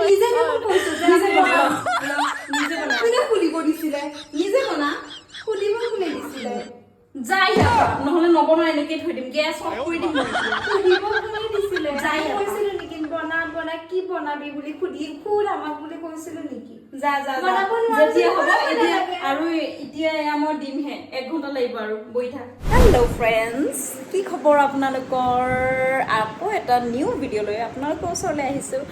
নিজে দেখোন কৈছো যে নিজে আমি বনা। বনাম। নিজে বনা। কোনে খুলিব দিছিলে? নিজে বনা। খুলিব কোনে দিছিলে? যা ইয়াৰ পৰা, নহ'লে নবনাও, এনেকেই থৈ দিম, গেছ অফ কৰি দিম মই এতিয়া। সুধিব কোনে দিছিলে? যা ইয়াৰ পৰা। কৈছিলো নেকি বনা বনা, কি বনাবি বুলি সুধি সুধ আমাক বুলি কৈছিলো নেকি? যা যা যা। বনাব নোৱাৰো যেতিয়া যদি হ'ব বনাব এতিয়া নালাগে। আৰু এতিয়া এয়া মই দিমহে, 1 ঘণ্টা লাগিব আৰু বহি থাক। হেল্ল' ফ্ৰেণ্ডছ, কি খবৰ আপোনালোকৰ? আকৌ এটা নিউ ভিডিঅ' লৈ আপোনালোকৰ ওচৰলৈ আহিছোঁ।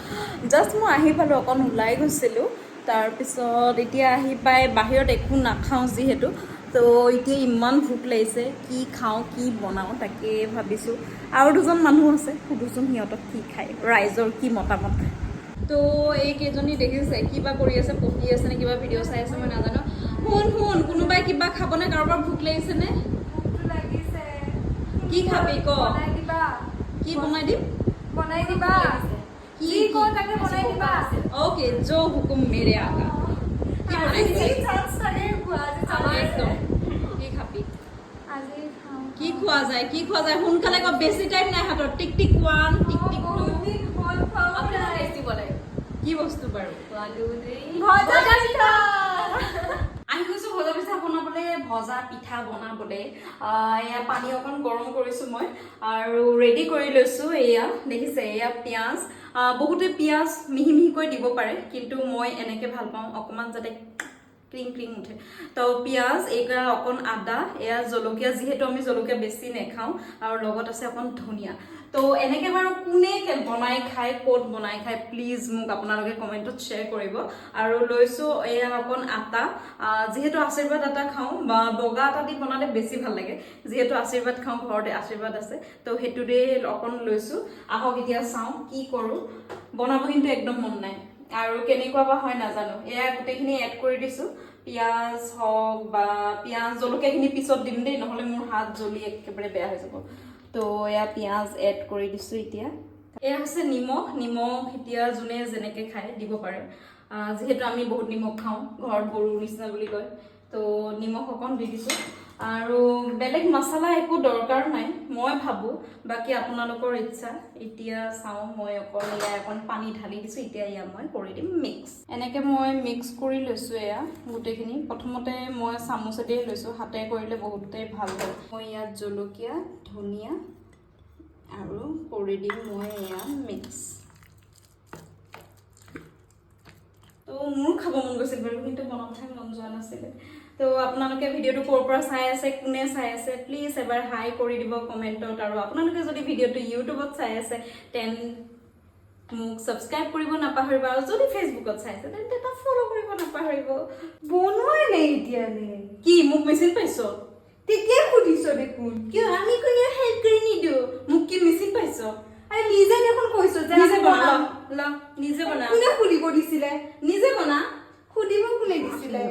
জাষ্ট মই আহি পালোঁ, অকণ ওলাই গৈছিলোঁ। তাৰপিছত এতিয়া আহি পাই বাহিৰত একো নাখাওঁ যিহেতু, তো এতিয়া ইমান ভোক লাগিছে, কি খাওঁ কি বনাওঁ তাকে ভাবিছোঁ। আৰু দুজন মানুহ আছে, সুধোচোন সিহঁতক কি খায়, ৰাইজৰ কি মতামত। তো এইকেইজনী দেখিছে কিবা কৰি আছে, পঢ়ি আছে নে কিবা ভিডিঅ' চাই আছে মই নাজানো। শুন শুন, কোনোবাই কিবা খাবনে? কাৰোবাৰ ভোক লাগিছেনে? ভোকটো লাগিছে। কি খাবি ক? বনাই দিবা। কি বনাই দিম? বনাই দিবা। কি? কি ক তাকে বনাই দিবা। অ'কে, जो हुकुम मेरे आका। কি বনাই আজি দিম? চান্স থাকে খোৱা, আজি চান্স। একদম, কি খাবি? আজি খাওঁ। কি খোৱা যায়, কি খোৱা যায়, সোনকালে ক, বেছি টাইম নাই হাতত। Tick tick one, tick tick two. বহুত দিন হ'ল খোৱা নাই। কি বস্তু বাৰু? ভজা পিঠা। আহি গৈছোঁ ভজা পিঠা বনাবলৈ, ভজা পিঠা বনাবলৈ। এয়া পানী অকণ গৰম কৰিছোঁ মই আৰু ৰেডি কৰি লৈছোঁ। এয়া দেখিছে, এয়া পিঁয়াজ। বহুতে পিঁয়াজ মিহি মিহিকৈ দিব পাৰে, কিন্তু মই এনেকৈ ভাল পাওঁ, অকণমান যাতে ক্ৰিং ক্ৰিং উঠে। তো পিঁয়াজ এইয়া, অকণ আদা, এয়া জলকীয়া, যিহেতু আমি জলকীয়া বেছি নাখাওঁ, আৰু লগত আছে অকণ ধনিয়া। তো এনেকৈ বাৰু কোনে বনাই খায়, ক'ত বনাই খায়, প্লিজ মোক আপোনালোকে কমেণ্টত শ্বেয়াৰ কৰিব। আৰু লৈছোঁ এয়া অকণ আটা। যিহেতু আশীৰ্বাদ আটা খাওঁ, বা বগা আটা দি বনালে বেছি ভাল লাগে। যিহেতু আশীৰ্বাদ খাওঁ, ঘৰতে আশীৰ্বাদ আছে, তো সেইটোৰে অকণ লৈছোঁ। আহক এতিয়া চাওঁ কি কৰোঁ। বনাব কিন্তু একদম মন নাই আৰু কেনেকুৱা বা হয় নাজানো। এয়া গোটেইখিনি এড কৰি দিছোঁ, পিঁয়াজ হওক বা পিঁয়াজ জলকীয়াখিনি পিছত দিম দেই, নহ'লে মোৰ হাত জ্বলি একেবাৰে বেয়া হৈ যাব। তো এয়া পিঁয়াজ এড কৰি দিছোঁ এতিয়া। এয়া হৈছে নিমখ। নিমখ এতিয়া যোনে যেনেকৈ খায় দিব পাৰে। যিহেতু আমি বহুত নিমখ খাওঁ ঘৰত, গৰুৰ নিচিনা বুলি কয়, তো নিমখ অকণ দি দিছোঁ। আৰু বেলেগ মছলা একো দৰকাৰ নাই মই ভাবোঁ, বাকী আপোনালোকৰ ইচ্ছা। এতিয়া চাওঁ, মই অকণ এয়া অকণ পানী ঢালি দিছোঁ। এতিয়া এয়া মই কৰি দিম মিক্স। এনেকৈ মই মিক্স কৰি লৈছোঁ এয়া গোটেইখিনি। প্ৰথমতে মই চামুচেদিয়ে লৈছোঁ, হাতে কৰিলে বহুতেই ভাল হয়। মই ইয়াত জলকীয়া, ধনিয়া আৰু কৰি দিম মই এয়া মিক্স। তো মোৰো খাব মন গৈছিল বাৰু, কিন্তু বনাবহে মন যোৱা নাছিলে। তো আপোনালোকে ভিডিঅ'টো ক'ৰ পৰা চাই আছে, কোনে চাই আছে, প্লিজ এবাৰ হাই কৰি দিব কমেণ্টত। আৰু আপোনালোকে যদি ভিডিঅ'টো ইউটিউবত চাই আছে, তেন মোক ছাবস্ক্ৰাইব কৰিব নাপাহৰিব। আৰু যদি ফেচবুকত চাই আছে, তেন্তে তাত ফ'ল' কৰিব নাপাহৰিব। বনোৱাই নাই এতিয়ালে। কি মোক মেচিন পাইছ? তেতিয়াই সুধিছ দেখোন। কিয় আমি কোনেও হেল্প কৰি নিদিওঁ? মোক কি মেচিন পাইছ? আৰে নিজে দেখোন কৈছো যে নিজে আমি বনা। বনাম। ল, নিজে বনা। কোনে খুলিব দিছিলে? নিজে বনা। সুধিব কোনে দিছিলে?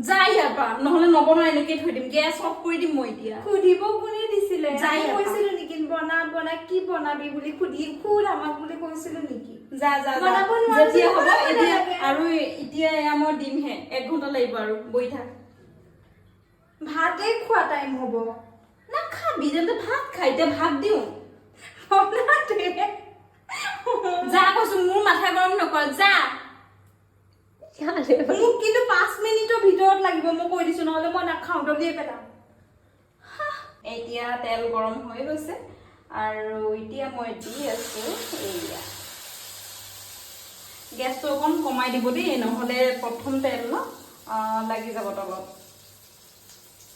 যা ইয়াৰ পৰা, নহ'লে নবনাও, এনেকেই থৈ দিম, গেছ অফ কৰি দিম মই এতিয়া। সুধিব কোনে দিছিলে? যা আমি ইয়াৰ পৰা। কৈছিলো নেকি বনা বনা, কি বনাবি বুলি সুধি সুধ আমাক বুলি কৈছিলো নেকি? যা যা যা। বনাব নোৱাৰো যেতিয়া যদি হ'ব বনাব এতিয়া নালাগে। আৰু এতিয়া এয়া মই দিমহে, 1 ঘণ্টা লাগিব আৰু বহি থাক। ভাতে খোৱা টাইম হ'ব। নাখাবি তেন্তে, ভাত খাই এতিয়া ভাত দিওঁ। বনা দে। যা কৈছো, মোৰ মাথা গৰম নকৰ, যা। মোক কিন্তু 5 মিনিটৰ ভিতৰত লাগিব, মই কৈ দিছো, নহ'লে মই নাখাওঁ, দলিয়াই পেলাম। এতিয়া তেল গৰম হৈ গৈছে আৰু এতিয়া মই দি আছো এয়া। গেছটো অকণ কমাই দিব দেই, নহ'লে প্ৰথম তেল ন লাগি যাব তলত।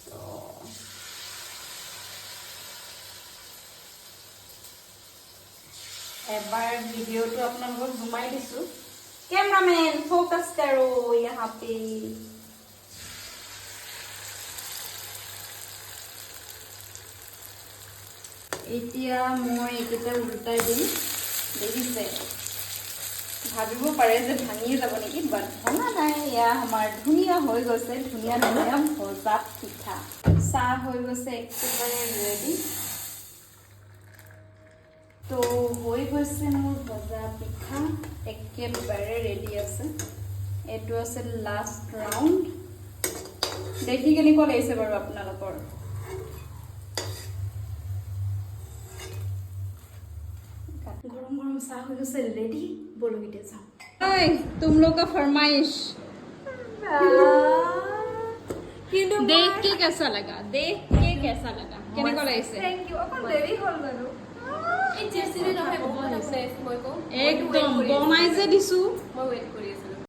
তো এবাৰ ভিডিঅ'টো আপোনালোকক জুমাই দিছোঁ। কেমেৰামেন, ফ'কাছ करो यहाँ पे। এতিয়া মই এইকেইটা উল্টাই দিম। দেখিছে, ভাবিব পাৰে যে ভাঙিয়ে যাব নেকি, বাট ভঙা নাই। এয়া আমাৰ ধুনীয়া হৈ গৈছে, ধুনীয়া ধুনীয়া ভজা পিঠা। চাহ হৈ গৈছে একেবাৰে ৰেডি। তো হৈ গৈছে মোৰ ভজা পিঠা, একেবাৰে ৰেডি আছে। এইটো আছে লাষ্ট ৰাউণ্ড। দেখি কেনেকুৱা লাগিছে বাৰু আপোনালোকৰ? গৰম গৰম। চাহ হৈ গৈছে ৰেডি। ব'লক, এতিয়া যাওঁ। तुम लोग का फरमाइश। কিন্তু देख के कैसा लगा? देख के कैसा लगा? কেনেকুৱা লাগিছে? Thank U. অকণ দেৰি হ'ল বাৰু। একদম বনাই যে দিছো। মই ৱেইট কৰি আছিলো।